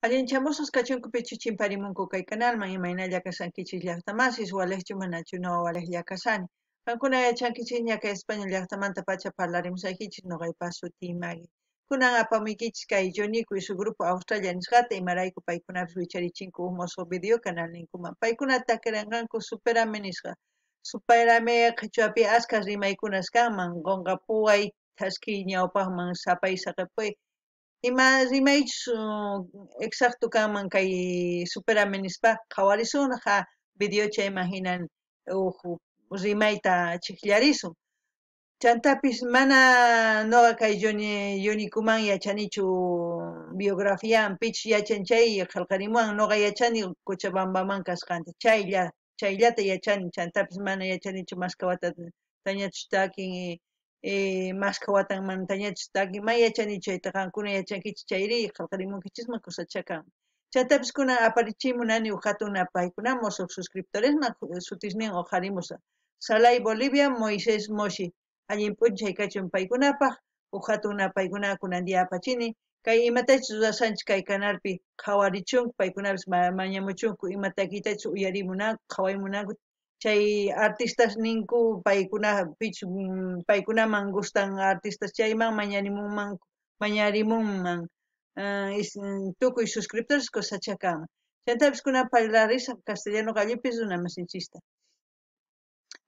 Allinchamusqas kachunku pichu chimparimunku kay kanalman, imaynalla kashankichis llaqtamasis, walejchu manachu no walejlla kashani. Qankuna yachankichikña kay España llaqtamantapacha parlarimusaykichis noqaypa sutiy Maggie. Kunan apamuykichis kay Jonico y su grupo Australia nisqata, imarayku paykunapis wicharichinku huk musuq video kanalninkuman. Paykuna takiranqanku Superame nisqa. Superame qhichwapi askha rimaykunas kanman, qunqapuway, thaskiy ñawpaqman sapay saqepuy. Ima rimaychus exacto kanman kay Superame nispa qhawarisunqa video chayman hinan huk rimayta chikllarisun. Chantapis mana noqa kay Jonikuman yachanichu biografian pichus yachan chay qillqarimuwan noqa yachani Cochabambaman kasqanta chayllata yachani chantapis mana yachanichu maskha watatañachus takin maskha watanmantañachus takin may yachanichu chayta qankuna yachankichis chayri qillqarimunkichisman kusacha kanman. Chantapis kunan aparichimunani huk hatun napaykuna musuq suscriptoresman sutisnin uqharimusaq. Salay Bolivia, Moisés Moshi. Allin p'unchay kachun paykunapaq, huk hatun napaykuna kunan día apachini. Kay imatachus rurashanchis kay kanalpi qhawarichunku, paykunapis mañamuchunku imatakitachus uyarimunanku, qhawaymunanku. Chay artistas ninku paykuna pichu paykunaman gustan artistas chayman mañarimunman tukuy suscriptores kusacha kanman. Chantapis kunan parlarisaq castellano qallupis runamasinchista.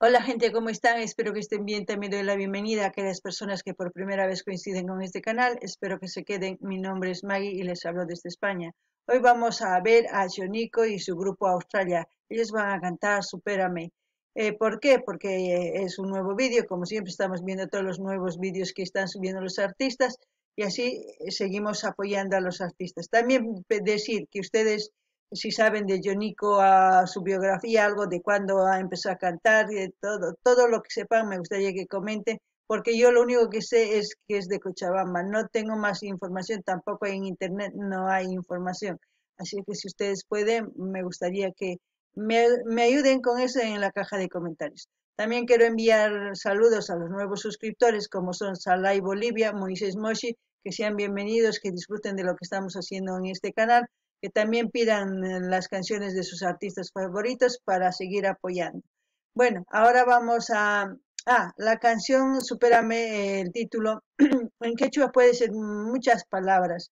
Hola gente, ¿cómo están? Espero que estén bien. También doy la bienvenida a aquellas personas que por primera vez coinciden con este canal. Espero que se queden. Mi nombre es Maggie y les hablo desde España. Hoy vamos a ver a Jonico y su grupo Australia. Ellos van a cantar Supérame. ¿Por qué? Porque es un nuevo vídeo. Como siempre estamos viendo todos los nuevos vídeos que están subiendo los artistas y así seguimos apoyando a los artistas. También decir que ustedes, si saben de Jonico, a su biografía, algo de cuándo ha empezado a cantar, de todo lo que sepan, me gustaría que comenten, porque yo lo único que sé es que es de Cochabamba, no tengo más información, tampoco en internet no hay información, así que si ustedes pueden, me gustaría que me ayuden con eso en la caja de comentarios. También quiero enviar saludos a los nuevos suscriptores, como son Salay Bolivia, Moisés Moshi, que sean bienvenidos, que disfruten de lo que estamos haciendo en este canal, que también pidan las canciones de sus artistas favoritos para seguir apoyando. Bueno, ahora vamos a... la canción Supérame, el título, en quechua puede ser muchas palabras.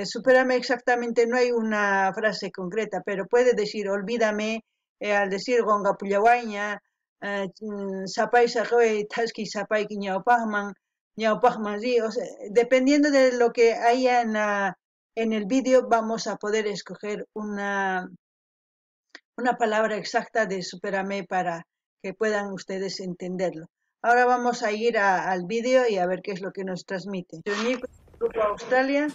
Supérame exactamente, no hay una frase concreta, pero puede decir olvídame, al decir gongapullahuayña, sapay saqui, thaski sapayki ñawpaqman, ñawpaqman ri, o sea, dependiendo de lo que haya en el vídeo vamos a poder escoger una palabra exacta de Supérame para que puedan ustedes entenderlo. Ahora vamos a ir al vídeo y a ver qué es lo que nos transmite. Jonico, Grupo Australia.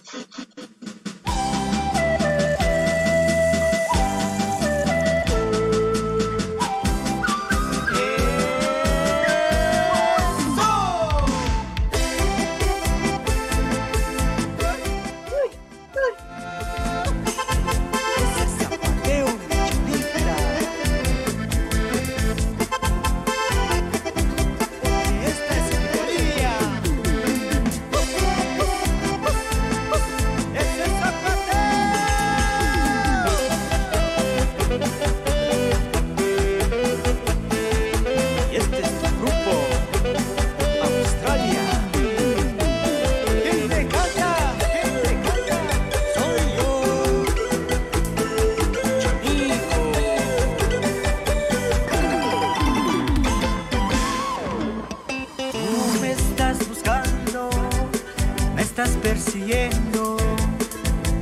Estás persiguiendo,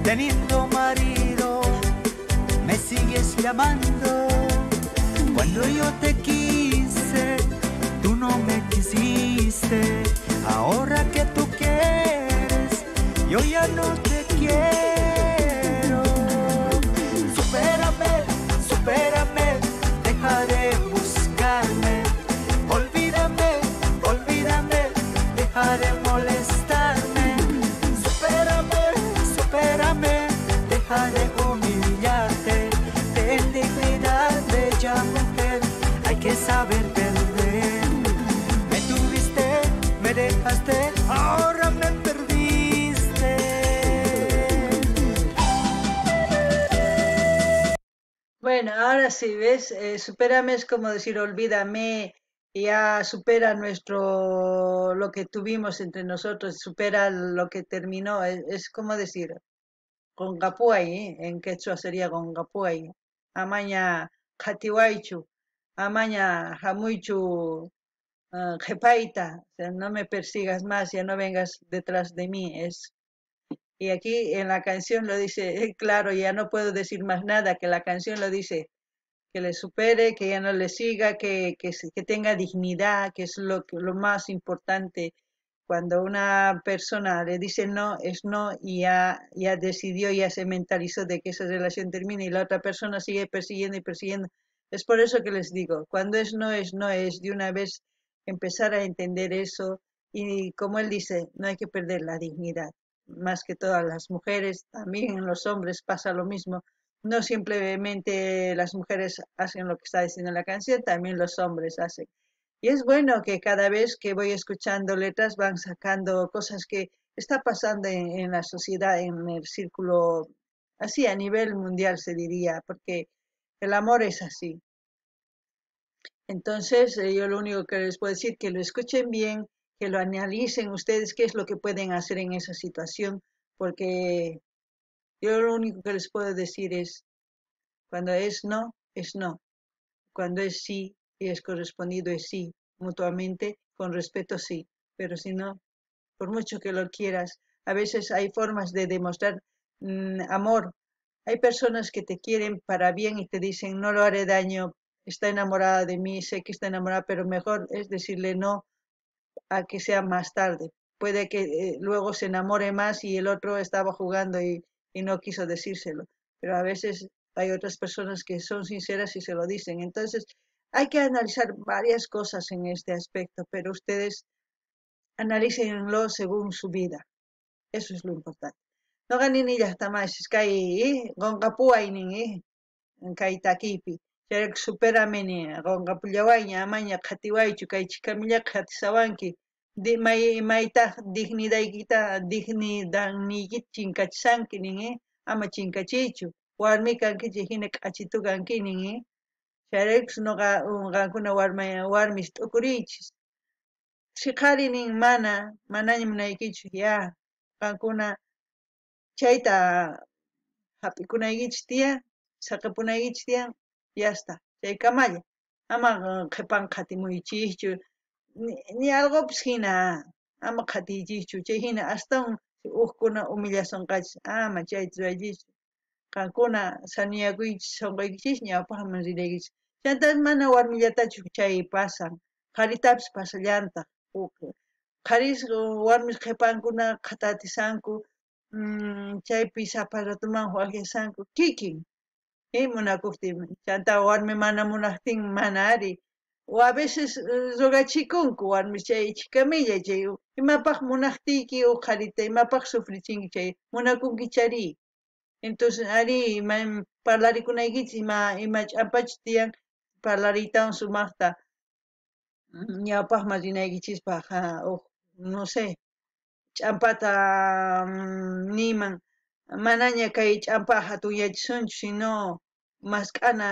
teniendo marido, me sigues llamando. Cuando yo te quise, tú no me quisiste. Ahora que tú quieres, yo ya no te quiero. Supérame, supérame, deja de buscarme. Olvídame, olvídame, deja de molestarme. Supérame, deja de humillarte. Ten dignidad, bella mujer, hay que saber perder. Me tuviste, me dejaste, ahora me perdiste. Bueno, ahora sí, ¿ves? Supérame es como decir olvídame, ya supera nuestro, lo que tuvimos entre nosotros, supera lo que terminó, es como decir, qonqapuway, ¿eh? En quechua sería qonqapuway, amaña qhatiwaychu, amaña hamuychu qhipayta, o sea, no me persigas más, ya no vengas detrás de mí, es. Y aquí en la canción lo dice, claro, ya no puedo decir más nada, que la canción lo dice, que le supere, que ya no le siga, que tenga dignidad, que es lo más importante. Cuando una persona le dice no, es no, y ya decidió, ya se mentalizó de que esa relación termine y la otra persona sigue persiguiendo y persiguiendo. Es por eso que les digo, cuando es no, es no, es de una vez empezar a entender eso y como él dice, no hay que perder la dignidad. Más que todas las mujeres, también en los hombres pasa lo mismo. No simplemente las mujeres hacen lo que está diciendo la canción, también los hombres hacen. Y es bueno que cada vez que voy escuchando letras van sacando cosas que está pasando en la sociedad, en el círculo, así a nivel mundial se diría, porque el amor es así. Entonces, yo lo único que les puedo decir, que lo escuchen bien, que lo analicen ustedes, qué es lo que pueden hacer en esa situación, porque yo lo único que les puedo decir es, cuando es no, es no. Cuando es sí y es correspondido es sí, mutuamente, con respeto sí, pero si no, por mucho que lo quieras, a veces hay formas de demostrar amor. Hay personas que te quieren para bien y te dicen, no lo haré daño, está enamorada de mí, sé que está enamorada, pero mejor es decirle no a que sea más tarde. Puede que luego se enamore más y el otro estaba jugando y no quiso decírselo. Pero a veces hay otras personas que son sinceras y se lo dicen. Entonces, hay que analizar varias cosas en este aspecto, pero ustedes analícenlo según su vida. Eso es lo importante. Noqa nini llaqtamaysis kay qonqapuwaynin kay takipi. Chayrayku supérame ni qonqapullawayña amaña qhatiwaychu kay chhikamilla qhatisawanki maytaq dignidaykita dignidadniykita chinkachisanki nin ama chinkachiychu warmi kankichik hina k'achitu kanki nin chayraykus noqa qankuna warmis t'ukuriychis si qhari nin mana manaña munaykichu ya qankuna chayta hap'ikunaykichis tiyan saqepunaykichis tiyan ya está, chaykamalla ama qhipan qhatimuychischu ni algopis hina ama qhatiychischu chay hina astawan uqkuna humillasunqachis ama chayta ruwaychischu qankuna saniyakuychis sunquykichis ñawpaqman rinaykichis chantapis mana warmillatachu chay pasan qharitapis pasallantaq qharis warmis qhipankuna qhatatisanku chaypi sapa ratuman waqyasanku kikin munakuptin chanta warmi mana munaqtin mana ari o a veces rogachikunku warmis chay chhikamilla chay imapaq munaqtiyki uq qharita imapaq sufrichinki chay munakunki chari entonces ari parlarikunaykichis ima ch'ampachus tiyan parlariytawan sumaqta ñawpaqman rinaykichispaq uq no sé ch'ampata niman manaña kay ch'ampa hatunyachisunchu sino mask'ana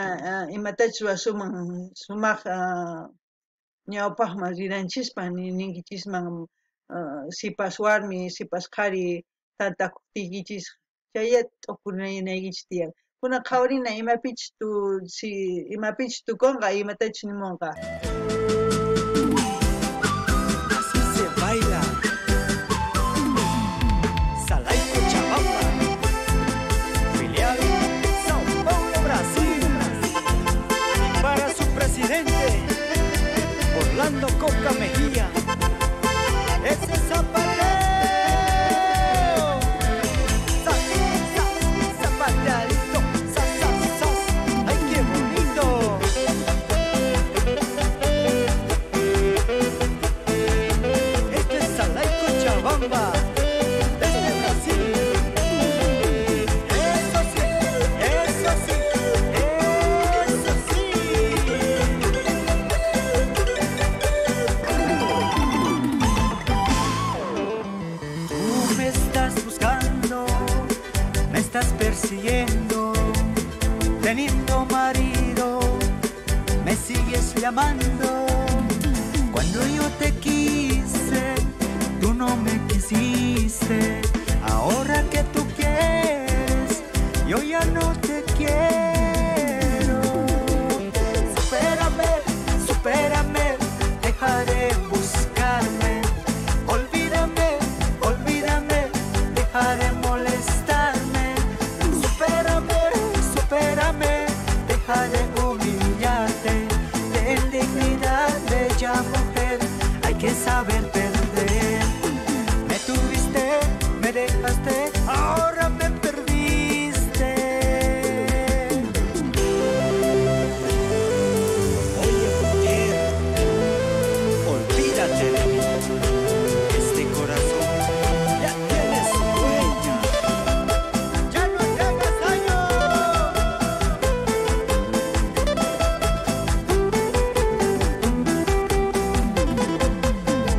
imatachus ruwasuman sumaq ñawpaqman rinanchispa ninkichisman sipas warmi sipas qhari tantakuptiykichis chaylla t'ukurinaykichis tiyan kuna qhawarina imapichus imapichus tukunqa imatachus nimunqa. Así se baila. Salay Cochabamba, filial Sao Paulo, Brasil. Y para su presidente, Orlando Coca Mejía, ese zapateo, zas, zas, zapateadito, zas, zas, zas, ay qué bonito. Este es Salay Cochabamba. Persiguiendo, ten Teniendo marido, me sigues llamando. Cuando yo te quise, tú no me quisiste. Ahora que tú quieres, yo ya no te quiero. Supérame, supérame, deja de buscarme. Olvídame, olvídame, deja de molestarme. Supérame, supérame, deja de humillarte. Ten dignidad, bella mujer, hay que saber perder. Me tuviste, me dejaste, ahora me perdiste. Oye, mujer, olvídate de mí. Este corazón ya tiene su dueña. ¡Ya no te hagas daño!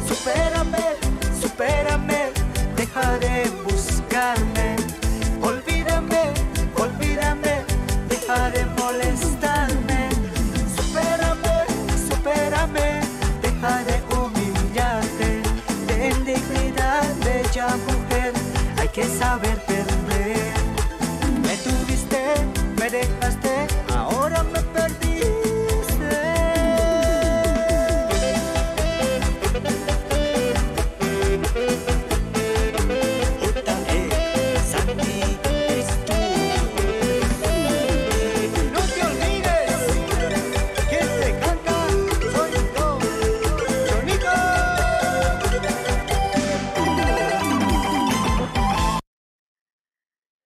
Supérame, supérame, deja de buscarme. Olvídame, olvídame, deja de molestarme. Supérame, supérame, deja de humillarte. Ten dignidad, bella mujer, hay que saber perder. Me tuviste, me dejaste, ahora me perdiste. JE Sandy Estudio. No te olvides, quien te canta soy yo, Chonito.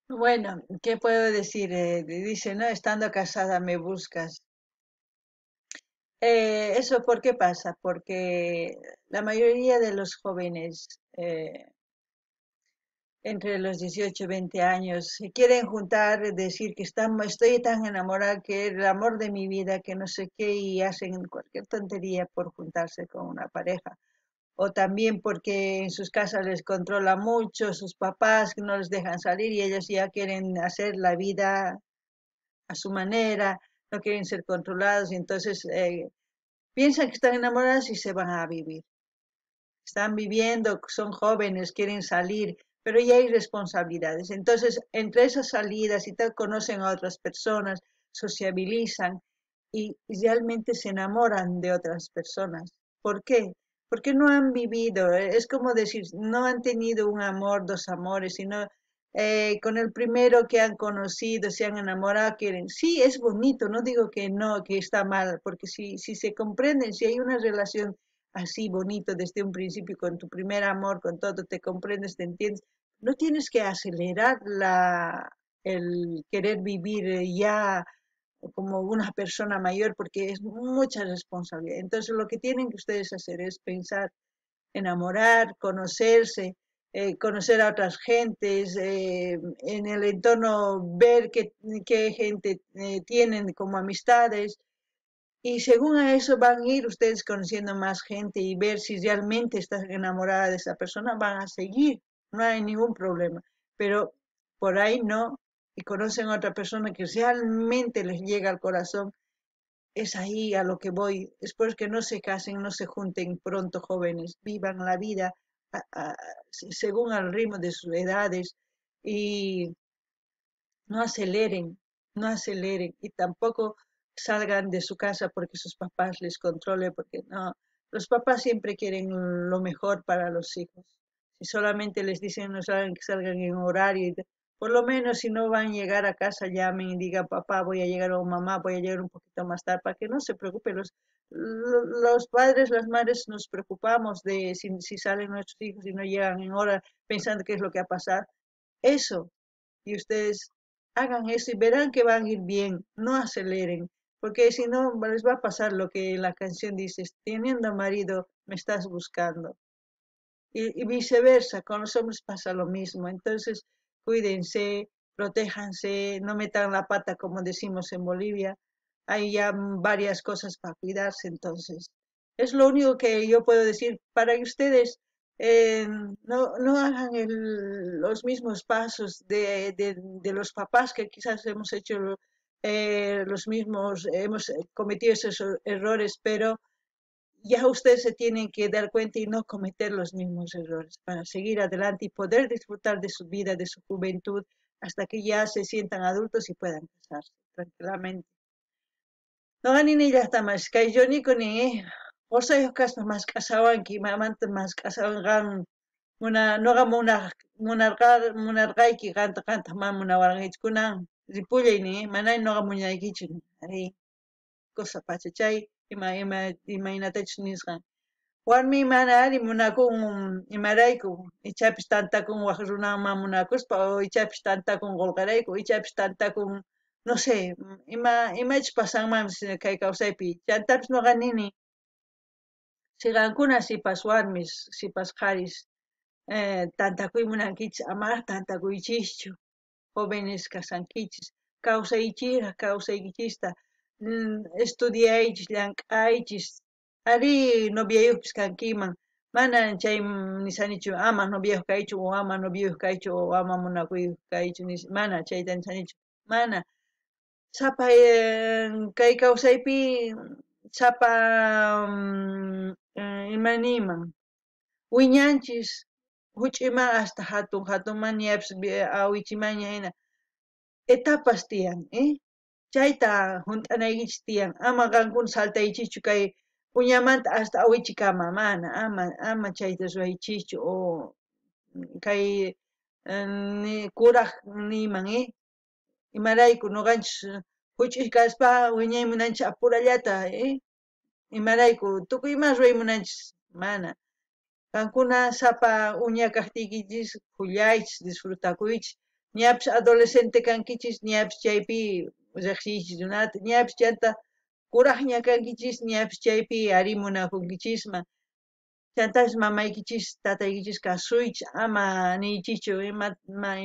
Bueno, ¿qué puedo decir? Dice, ¿no? Estando casada me buscas. ¿Eso por qué pasa? Porque la mayoría de los jóvenes entre los 18 y 20 años se quieren juntar, decir que estoy tan enamorada, que el amor de mi vida, que no sé qué, y hacen cualquier tontería por juntarse con una pareja. O también porque en sus casas les controla mucho, sus papás no les dejan salir y ellos ya quieren hacer la vida a su manera, no quieren ser controlados, y entonces piensan que están enamoradas y se van a vivir. Están viviendo, son jóvenes, quieren salir, pero ya hay responsabilidades. Entonces, entre esas salidas y tal, conocen a otras personas, sociabilizan y realmente se enamoran de otras personas. ¿Por qué? Porque no han vivido, es como decir, no han tenido un amor, dos amores, sino con el primero que han conocido, se han enamorado, quieren. Sí, es bonito, no digo que no, que está mal, porque si se comprenden, si hay una relación así bonito desde un principio, con tu primer amor, con todo, te comprendes, te entiendes, no tienes que acelerar el querer vivir ya como una persona mayor, porque es mucha responsabilidad. Entonces lo que tienen que ustedes hacer es pensar, enamorar, conocerse, conocer a otras gentes, en el entorno ver qué gente tienen como amistades, y según a eso van a ir ustedes conociendo más gente y ver si realmente estás enamorada de esa persona, van a seguir, no hay ningún problema, pero por ahí no, y conocen a otra persona que realmente les llega al corazón. Es ahí a lo que voy. Es por que no se casen, no se junten pronto jóvenes, vivan la vida según el ritmo de sus edades y no aceleren, no aceleren, y tampoco salgan de su casa porque sus papás les controlen, porque no, los papás siempre quieren lo mejor para los hijos. Si solamente les dicen no salgan, que salgan en horario, por lo menos si no van a llegar a casa, llamen y digan papá voy a llegar o mamá voy a llegar un poquito más tarde, para que no se preocupen. Los padres, las madres nos preocupamos de si salen nuestros hijos y no llegan en hora pensando qué es lo que ha pasado. Eso, y ustedes hagan eso y verán que van a ir bien, no aceleren, porque si no les va a pasar lo que en la canción dice, teniendo marido me estás buscando. Y viceversa, con los hombres pasa lo mismo. Entonces, cuídense, protéjanse, no metan la pata, como decimos en Bolivia. Hay ya varias cosas para cuidarse, entonces. Es lo único que yo puedo decir para que ustedes no hagan los mismos pasos de los papás que quizás hemos hecho Los mismos, hemos cometido esos errores, pero ya ustedes se tienen que dar cuenta y no cometer los mismos errores para seguir adelante y poder disfrutar de su vida, de su juventud, hasta que ya se sientan adultos y puedan casarse tranquilamente. Noqa nini llajtamas kay Joniko nin, qusayuq kaspa mask'asawanki, imamanta mask'asawan qan muna noqa munaq munarqa munarqayki qanta qantaq mana munawarqankichu kunan ripullay nin, mana noqa munaykichu arí cosa pacha chay ima ima imaynatachus nisqan. Warmi mana ari munakun imarayku ichapis tantakun waj runaman munakuspa o ichapis tantakun qullqirayku ichapis tantakun no sé ima imachus pasanmanpis kay kawsaypi chantapis noqa nini si qankuna sipas warmis sipas qharis tantakuy munankichis amaraj tantakuychischu jóvenes kashankichis kawsaychisraj kawsaykichista estudiaychis llank'aychis arí noviayuqpis kankiman mana chay nisanichu ama noviayuq kaychu o ama novioyuq kaychu o ama munakuyuq kaychu mana chayta nisanichu mana sapa kay kawsaypi sapa ima niyman wiñanchis huch'uyman hasta hatun hatunman ñapis awichimanña hina etapas tiyan chayta hunt'anaykichis tiyan ama qankuna saltaychischu kay uñamanta hasta awichikama mana ama ama chayta ruwaychischu o kay kuraj niyman imarayku noqanchis huch'uy kaspa wiñay munanchis apurallata imarayku tukuy ima ruway munanchis mana qankuna sapa uña kaqtiykichis phullaychis disfrutakuychis ñapis adolescente kankichis ñapis chaypi riqsiychis runata ñapis chanta kurajña kankichis ñapis chaypi ari munakunkichisman chantapis mamaykichis tataykichis kasuychis ama niychischu ima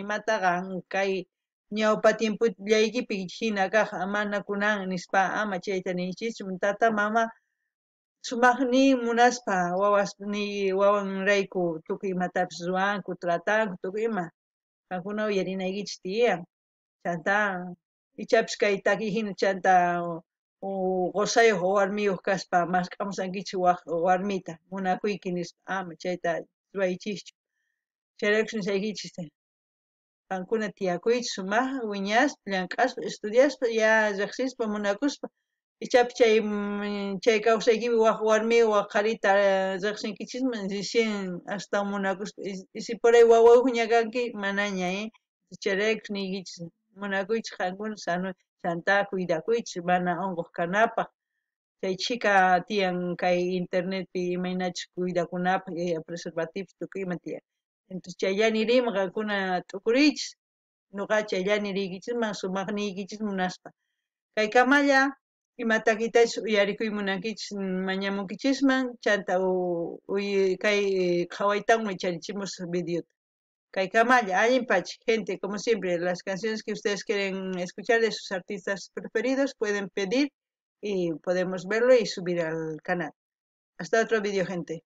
imata qan kay ñawpa tiempollaykipi hina kaq mana kunan nispa ama chayta niychischu tata mama sumaqnin munaspa wawas ni wawanrayku tukuy imatapis ruwanku tratanku tukuy ima qankuna uyarinaykichis tiyan chanta ichapis kay takiy hina chanta qusayuq o warmiyuq kaspa mask'amusankichis waj warmita munakuyki nispa ama chayta ruwaychischu chayraykus nisaykichis qankuna tiyakuychis sumaqta wiñaspa llank'aspa estudiaspa ya riqsispa munakuspa ichapis chay chay kawsaykipi waj warmi waj qharita riqsinkichisman recién astawan munakuspa y si por ahí wawayuqña kanki manaña chayraykus niykichis munakuychis qankuna sano chanta cuidakuychis mana unquq kanapaq chay chhika tiyan kay internetpi imaynachus cuidakunapaq preservativos tukuy ima tiyan entonces chayllani riyman qankuna t'ukuriychis noqa chayllani riykichisman sumaq niykichis munaspa kay kamalla ima takitachus uyarikuy munankichis mañamunkichisman chanta kay qhawaytawan wicharichimus videota. Kay kamalla, allin pacha, gente, como siempre, las canciones que ustedes quieren escuchar de sus artistas preferidos pueden pedir y podemos verlo y subir al canal. Hasta otro vídeo, gente.